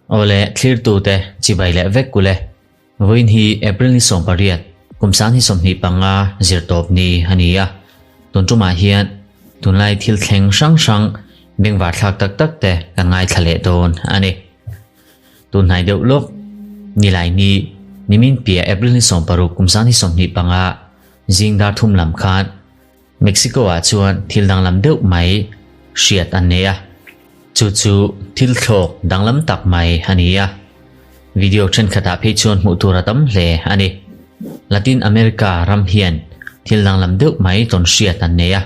Awle, thlirtute chibai leh vek kule. Vawiin hi April ni 18, kum 2025 zirtawp ni a ni a. Tun tumah hian tunlai thil thleng hrang hrang bengvar thlak tak tak te kan ngaithla leh dawn a ni. Tunhnai deuh lawk, nilai ni, nimin piah April ni 16 kum 2025 zing dar thum lam khan Mexico ah chuan thil danglam deuh mai hriat an nei a, chu chu thil thlawk danglam tak mai a ni a. Video thenkhatah phei chuan hmuh tur a tam hle a ni. Latin America ram hian thil danglam deuh mai tawn hriat an nei a.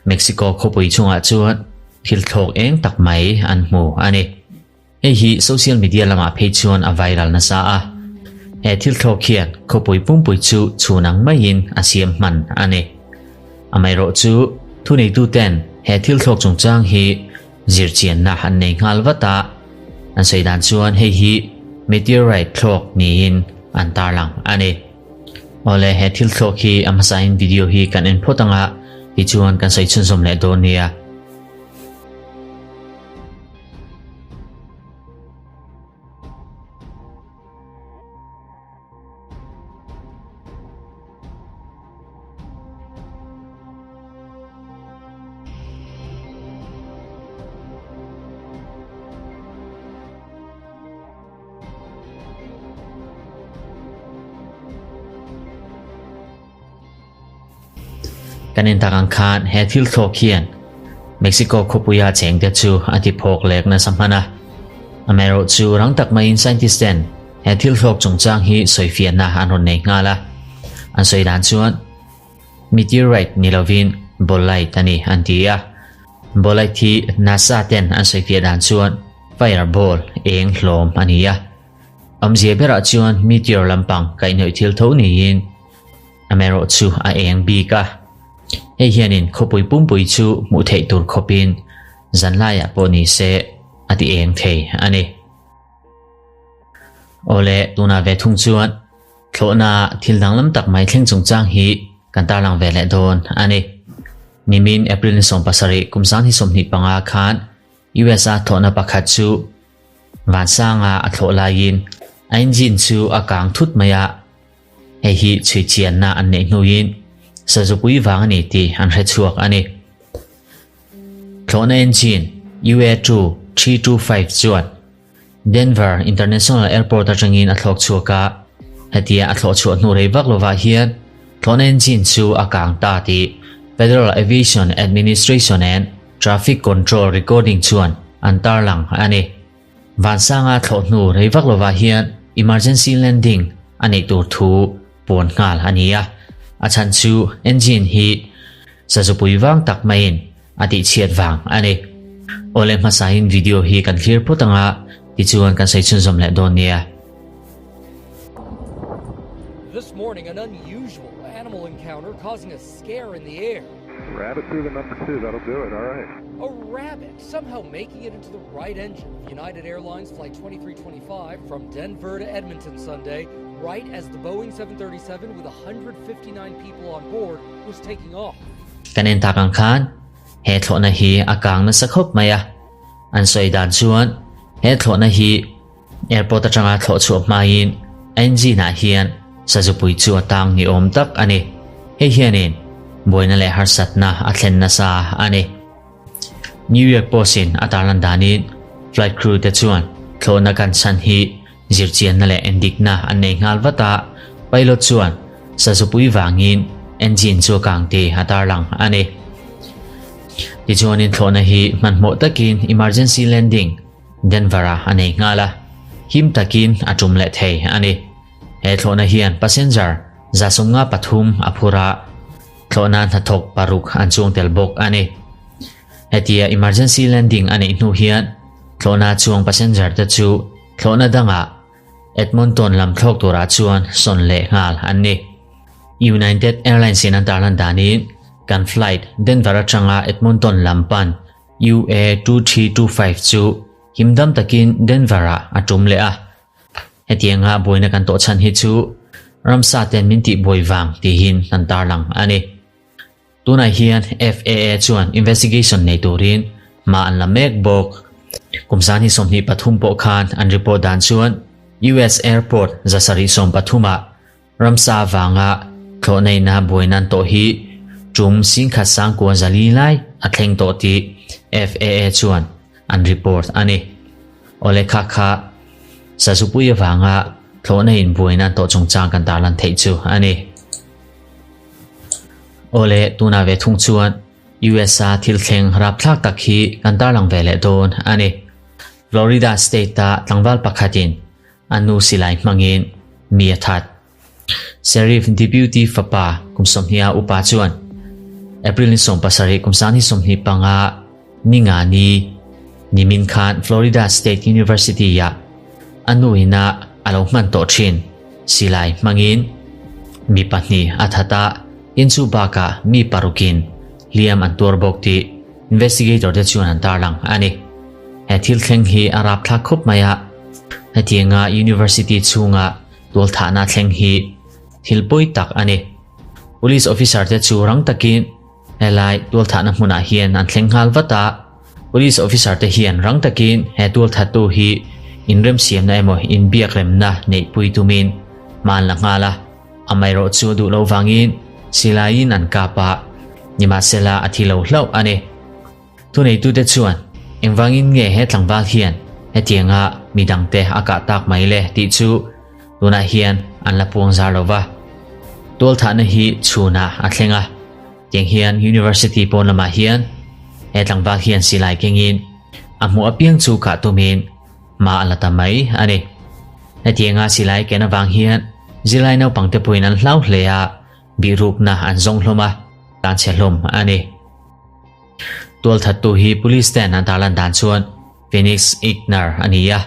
Mexico khawpui chungah chuan thil thlawk eng tak mai an hmu a ni. Hei hi social media lamah phei chuan a viral nasa a, he thil thlawk hian khawpui pumpui chu chhun ang maiin a siam hman a ni. Amaherawhchu, thuneituten he thil thlawk chungchang hi zirchianna an nei nghal vat a, an sawi dan chuan hei hi meteorite thlawk niin an tarlang a ni. Awle, he thil thlawk hi a hmasain video hi kan en phawt anga tichuan kan sawi chhunzawm leh dawn nia. Kan en tak ang khan he thil thlawk hian Mexico khawpuia chengte chu a ti phawk lek nasa hman a. Amaherawhchu rang tak maiin scientist ten he thil thlawk chungchang hi sawifiahna an rawn nei nghal a. An sawi dan chuan meteorite ni lovin bolide a ni an ti a. Bolide hi NASA ten an sawifiah dan chuan fireball eng hlawm a ni a. Awmzia berah chuan meteor lampang kaihhnawih thil tho niin Amaherawhchu a eng bik a, hei hianin khawpui pumpui chu hmuh theih tur khawpin zanlaiah pawh ni se a ti eng thei a ni. Awle, tunah ve thung chuan thlawhna thil danglam tak mai thleng chungchang hi kan tarlang ve leh dawn a ni. Nimin April ni 17 kum 2025 khan USA thlawhna pakhat chu vansanga a thlawh laiin a engine chu a kang thut mai a, Hei hi chhuichianna an neih hnuin sazupui vang a ni tih an hre chhuak a ni. Thlawhna engine UA 2325 chuan Denver International Airport atangin a thlawk chhuak a, hetia a thlawh chhuah hnu rei vak lovah hian thlawhna engine chu a kang ta tih Federal Aviation Administration and Traffic Control recording chuan an tarlang a ni. Vansanga thlawh hnu rei vak lovah hian emergency landing a neih tur thu puan nghal a ni a, a chhan chu engine hi sazupui vang tak maiin a tihchhiat vang a ni. Awle hmasain video hi kan thlir phawt anga tichuan kan sawi chhunzawm leh dawn nia. This morning an unusual animal encounter causing a scare in the air. Rabbit through the number 2, that'll do it, all right. A rabbit somehow making it into the right engine of United Airlines Flight 2325 from Denver to Edmonton Sunday, right as the Boeing 737 with 159 people on board was taking off. Kan en tak ang khan he thlawhna hi a kang nasa khawp mai a, an sawi dan chuan he thlawhna hi Airport atanga thlawh chhuah hmain engine ah hian sazupui chu a tang ni awm tak a ni. Hei hianin buaina leh harsatna a thlen nasa a ni. New York Post in a tarlan danin flight crew te chuan thlawhna kan chhan hi zirchianna leh endikna an nei nghal vat a, pilot chuan sazupui vangin engine chu a kang tih a tarlang a ni. Tichuanin thlawhna hi hmanhmawh takin emergency landing Denver-a a nei nghal a, him takin a tum leh thei a ni. He thlawhna hian passenger 153 a phur a, thlawhna hnathawk paruk an chuang tel bawk a ni. Hetia emergency landing a neih hnu hian thlawhna chuang passenger te chu thlawhna dangah Edmonton lam thlawk turah chuan sawn leh nghal an ni. United Airlines in an tarlan danin kan flight Denver atanga Edmonton lam pan UA 2325 chu himdam takin Denver-ah a tum leh a. Hetianga buaina kan tawh chhan hi chu ramsa ten min tih buai vang tihin kan tarlang a ni. Tunah hian FAA chuan investigation nei turin hma an la mek bawk. Kum 2023 pawh khan an report dan chuan US airport 730 ah ramsa avanga thlawhnaina buaina an tawh hi tum 10,904 lai a thleng tawh tih FAA chuan an report a ni. Awle kha kha sazupui avanga thlawhna in buaina an tawh chungchang kan tarlan theih chu a ni. Awle tunah ve thung chuan USA thil thleng rapthlak tak hi kan tarlang ve leh dawn a ni. Florida state-a tlangval pakhatin a nu silai hmangin mi a that. Sheriff Deputy fapa kum 20 a upa chuan April ni 17 kum 2025 ninga ni nimin khan Florida State University-ah a nu ina a lo hman tawh thin silai hmangin mi pahnih a that a, in chu bakah mi parukin hliam an tuar bawk tih investigator te chuan an tarlang a ni. He thil thleng hi a rapthlak khawp mai a, hetianga university chhunga tualthahna thleng hi thil pawi tak a ni. Police officer te chu rang takin Helai tualthahna hmunah hian an thleng nghal vat a, Police officer te hian rang takin he tualthattu hi inremsiamna emaw inbiakremna neihpui tumin hma an la nghal a, amaherawh chu duh lo vangin silaiin an kap a, nimahsela a thi lo hlauh a ni. Thuneitute chuan engvangin nge he tlangval hian hetianga midangte a kah tak mai le tih chu tunah hian an la puang zar lo va. Tualthahna hi chhunah a thleng a, tiang hian University pawn lamah hian he tlangval hian silai kengin a hmuh apiang chu kah tumin hma a la ta mai a ni. Hetianga silai ken avang hian zirlai naupangte pawhin an hlau hle a, bihrukna an zawng hlawm a, tlanchhe hlawm a ni. Tualthattu hi police ten an tarlan dan chuan Phoenix Ignar a ni a,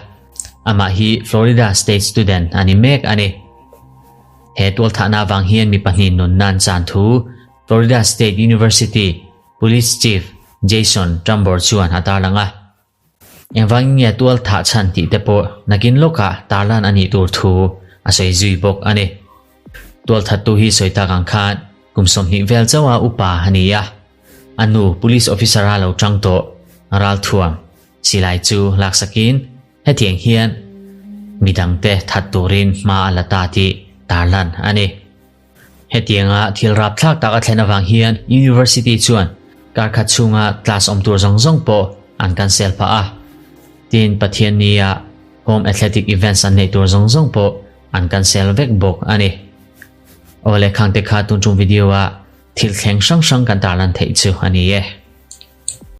amah hi Florida State student a ni mek a ni. He tualthahna avang hian mi pahnih nunna an chan thu Florida State University Police Chief Jason Trumbore chuan a tarlang a. Engvangin nge tual thah chhan tih te pawh nakin lawkah tarlan a nih tur thu a sawi zui bawk a ni. Tual thattu hi sawi tak ang khan kum 20 vel chauha upa a ni a, a nu police officer a lo tang tawh ralthuam silai chu laksakin hetiang hian midangte that turin hma a la ta tih tarlan a ni. Hetianga thil rapthlak tak a thlen avang hian University chuan kar khat chhunga class awm tur zawng zawng pawh an cancel phah a. Tin, Pathiannia home athletic events an neih tur zawng zawng pawh an cancel vek bawk a ni. Awle khangte kha tun tum video a thil thleng hrang hrang kan tarlan theih chu a ni e.